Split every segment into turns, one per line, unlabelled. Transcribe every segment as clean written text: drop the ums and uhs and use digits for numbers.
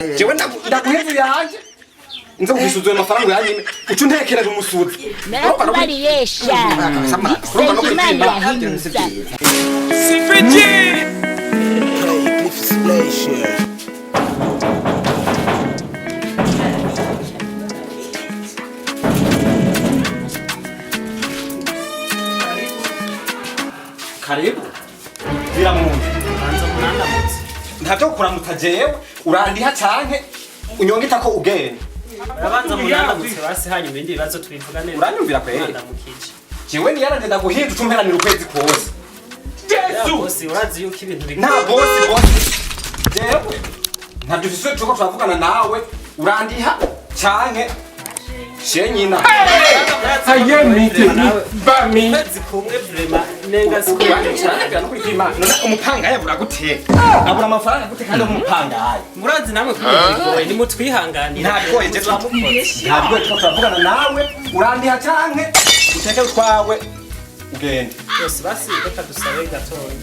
Jewe ndaguha inzu yanje, nze kwisuzuma amafaranga yanyime, uca untekerera umusuzi.
Narakubariye sha, senga Imana irahinyuza.
Karibu vira mu nzu.
Banza munandamutse.
Ntavyo kukuramutsa jewe, urandiha canke unyongita ko ugenda.
Urabanza munandamutse basi, hanyuma ibindi bibazo tubivugane.
Uranyumvira kweri?
Mwandamukije.
Jewe niyaranje ndaguhinda, uca umperanira ukwezi kose.
Ya bosi, urazi yuko ibintu
Nta bosi bosi, jewe ntabyo ufise cuko turavugana nawe, urandiha canke shenyina.
Ukwezi kumwe vraiment nenga sikumwe.
None umupangayi abura gute, abura amafaranga gute kandi ari umupangayi?
Murazi namwe ko ibintu bigoye, nimutwihanganira.
Ntabwo je ntabwo tuko turavugana nawe, urandiha canke uteke utwawe ugende.
Bose basi reka dusabe gatoya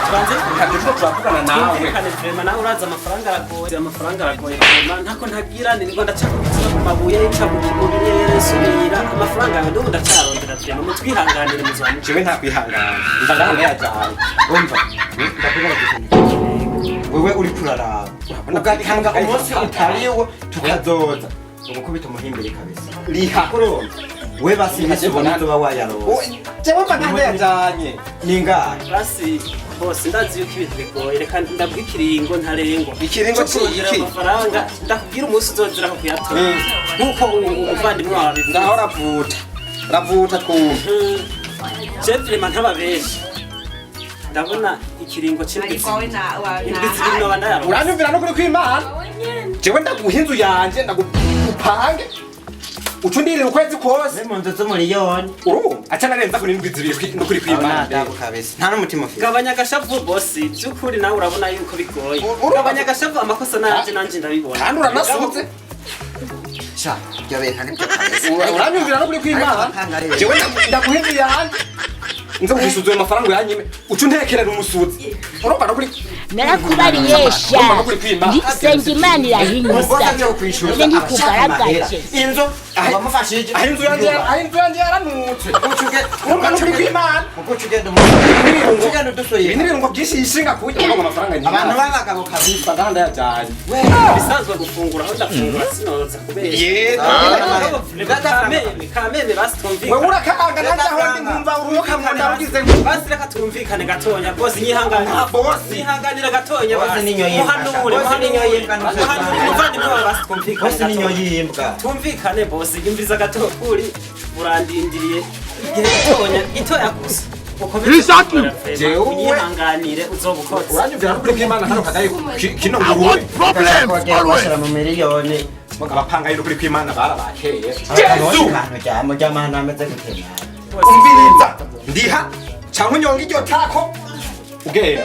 tubanze.
Ntabyo tuko turavugana nawe.
Twumvikane vraiment, nawe urazi amafaranga aragoye, amafaranga aragoye vraiment, ntako ntagira nirirwa ndacakubitira mu mabuye, nca mu binyerere nsubira amafaranga yawe, n'ubu ndacarondera vraiment, mutwihanganire muzamuke.
Jewe nta kwihangana, mva ngaha ndayajanye.
Umva, ndakubwira ikintu kimwe. Wewe uriko uraraba ugatanga umunsi utariwo, tukazoza ugukubita umuhimbiri kabisa.
Riha.
Urumva we basi imisi ubona uzoba wayaronse.
Jewe mva ngaha ndayajanye.
Ningahe?
Basi bose, ndazi yuko ibintu bigoye, reka ndabwa ikiringo ntarengwa.
Ikiringo
Cyo kurondera
c'iki?
amafaranga, ndakubwira umunsi uzozira ko kuyatora nk'uko umuvandimwe wawe abivuze.
Ngaho ravuta, ravuta twumve.
Je vraiment ntababeshe, ndabona ikiringo c'indwi zibiri, indwi zibiri noba ndayaronse.
Uranyumvira no kuri kw'Imana, jewe ndaguha inzu yanje, ndagupange, uca undirira ukwezi kose.
Mu nzu z'umuriyoni.
Urumva aca narenza kuri indwi zibiri no kuri kw'Imana.
Nadabu kabisa, nta n'umutima ufite.
Gabanya agashavu bosi, by'ukuri nawe urabona yuko bigoye.
Urumva-
Gabanya agashavu, amakosa nanje nanje ndabibona.
Kandi uranasutse.
Sha, ibyo bintu nibyo kabisa.
Uranyumvira no kuri kw'Imana, jewe ndaguha inzu yanje, nze kwisuzuma amafaranga yanyime, uca untekerera umusuzi. Urumva no kuri
Narakubariye sha, senga Imana irahinyuza. None ntikugaragaje.
Inzu wamufashije.
Aho inzu yanje, aho inzu yanje yaranutse. Urumva no kuri kw'Imana.
Uko ugenda ugenda
Ibi
udusuye.
ni ibirungo byinshi yishinga kurya ngo amafaranga.
Abantu b'abagabo kabisa.
Mva ngaha ndayajanye.
Bisanzwe gufungura aho ndafungura, sinoza kubeshya. Kameme, kameme, basi twumvikane.
Wewe urakanga, nanjye aho ndi nkumva uruyoka mu nda rugize ngo
Basi reka twumvikane gatonya bose, nyihanganira.
Ah, bosi.
Nyihanganira gatonya.
Bosi
Basi
ninyo yimbwa.
muhanure.
Bosi ninyo
Muhanure.
yimbwa, ntuze.
Muhanure umuvandimwe wawe, basi twumvikane
Bose ninyo
gatonya.
yimbwa.
Twumvikane bose, yumviriza gato, kuri urandindiriye igihe gitonya, gitoya gusa ukomeze.
Jewe.
Unyihanganire uzoba ukotse.
Uranyumvira no kuri kw'Imana, kano kagaye kino nguruwe.
Kogera bashyira mu miliyoni.
Abapanga no kuri kw'Imana barabakeye.
Abantu ryamo ry'amahano ameze gutema.
Umviriza, ndiha canke unyonga iryo tako ugenda.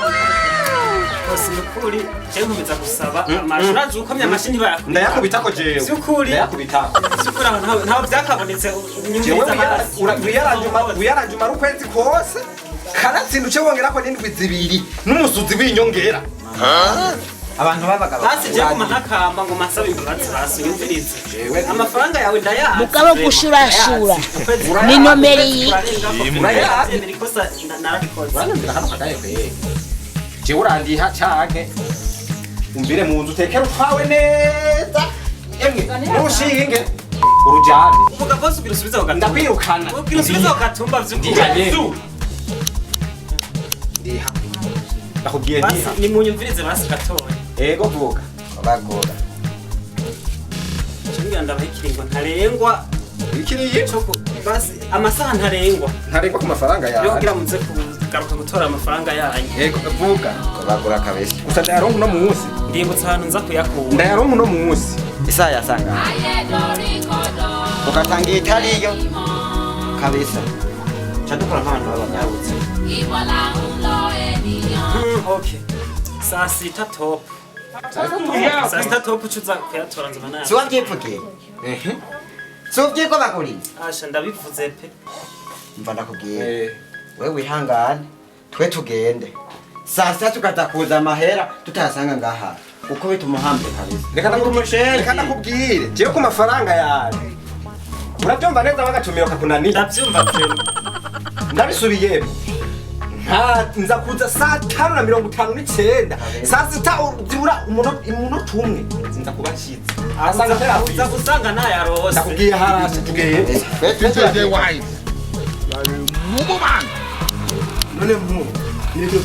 Bose nukuri jewe nkomeza gusaba amashi, urazi ukomye amashi ntibayakubita.
Ndayakubitako jewe.
Vy'ukuri.
Ndayakubitako.
Vy'ukuri aho ntaho byakabonetse.
Jewe.
Nyumviriza hasi.
Wiyaranje umara ukwezi kose, kanatsinda uce wongerako n'indwi zibiri n'umusuzi w'inyongera.
Abantu b'abagabo.
Basi je guma ntakamba ngo masabe imbabazi, basi yumvirize.
Jewe.
Amafaranga yawe ndayazi.
Mugabo gushurashura ni nomero iyi.
Urayazi.
Ikosa narabikoze.
Uranyumvira hano kagaye kweri, jewe urandiha canke umbire mu nzu utekere utwawe neza, emwe n'urushinge urujane.
Umugabo wose ugira usubize ku gatumba.
Ndakwirukana.
Ugira usubize ku gatumba vy'ukuri.
Ndiha nyene. Ndiha, ndakubwiye
Basi
ndiha.
nimunyumvirize basi gatoya.
Ego, vuga.
Bagora.
Cyo ndabaha ikiringo ntarengwa.
Ikiriye.
Cyo basi amasaha ntarengwa.
Ntarengwa ku mafaranga
Yo
yawe.
kugira muze kugaruka gutora amafaranga yanyu.
Ego, vuga.
Bagora kabisa.
Gusa ndayaronka uno munsi.
Ndibutsa ahantu nza kuyakura.
Ndayaronka uno munsi.
Isaha yasanga ugasanga iyi itariyo kabisa, ca dukora nk'abantu b'abagabo.
Okay, saa sita top, saa sita top ucuza kuyatora nzaba nayo.
Si wavyivugiye, si uvyiko baguriye.
Asha, ndabivuze pe.
Mva ndakubwiye, we wihangane, twe tugende saa sita tukaza kuza amahera tutayasanga ngaha. Gukubita umuhambe kabisa.
Reka
Uri
reka ndakubwire, jewe ku mafaranga yawe, urabyumva neza, bagatumira kakunaniye.
Ndavyumva vraiment.
Ndabisubiyemo, nta nza kuza saa 5:59, saa 6 zibura umunota umwe nza kuba nshyitse, asanga
Uza
atarafise.
gusanga ntayarose.
Ndakubwiye, harashe, tugende.
None mu nibyo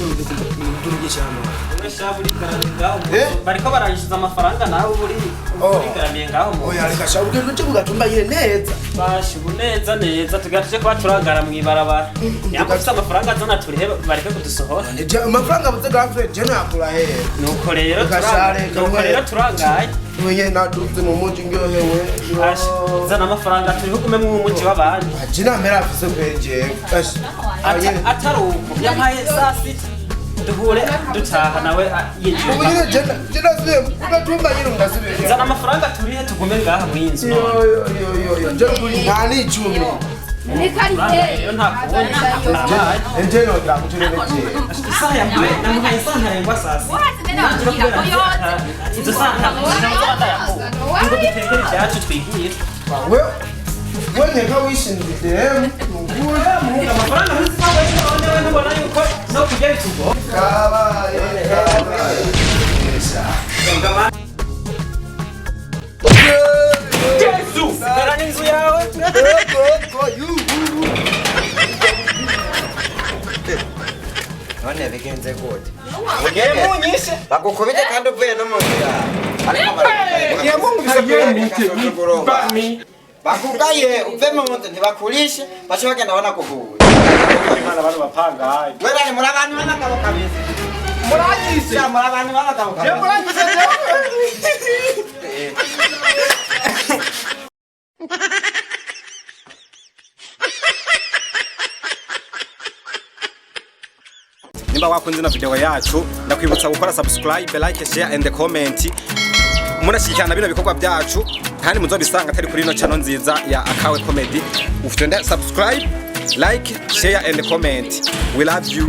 turugisha hano.
Wowe shabu urigaramiye ngaho mu
Eh?
nzu. Bariko barayishyuza amafaranga, nawe uba uri
Oh.
urigaramiye ngaho mu
Oya, reka sha, ubwo cyo bugatumba neza.
Basha, ubu neza neza tugira tuje kuba turangara mw'ibarabara. Nyamba ufise amafaranga, azana turihe, bareke kudusohora.
Je amafaranga buze girlfriend je nakura he?
Nuko rero
Reka sha, reka
nuko
mwe.
rero turangaye.
Mwenye naduze mu muji ngyohewe.
Basha, zana amafaranga turihe, ugume mu muji w'abandi.
Je namera afise kweje. Basha.
Atari uko yampaye saa 6 duhure dutaha, nawe yinjiye.
Ubu nyine je nasubiye kugatumba nyine ndasubiye.
Zana amafaranga turihe, tugume ngaha mw'iyi nzu
Yo
none.
yo yo yo yo, je kuri nta n'icumi.
Turangaye rero, nta kundi nabaye.
Nje no drakuturebe je.
Isaha yampaye, namuhaye isaha ntarengwa saa 6. Nanjye no kubera izo saha ntabwo nzoba ndayakura ngo dutekere ibyacu twigire.
We we nkeka wishinze dem. Mugura.
Muhungu, amafaranga ntuzi ko none we ntubona yuko no kurya bitugora?
Kabaye kabaye.
Sigara n'inzu yawe.
None bigenze gute?
Mugiye munyishe.
Bagukubite kandi uvuye no mu nzira. Ariko
Mugiye munkubise.
Bakugaye uve mu nzu, ntibakurishe, bace bagenda banakuvuye.
Imana, abantu bapangaye.
Werane muri abantu b'abagabo kabisa.
Muranyishe.
Sha, muri abantu b'abagabo
Je
kabisa.
muranyishe jewe. Nimba wakunze na video yacu, ndakwibutsa gukora subscribe, like, share and comment. Murashyigikirana bino bikorwa byacu kandi muzobisanga atari kuri ino channel nziza ya Akawe Comedy. Ufite subscribe, like, share and comment. We love you.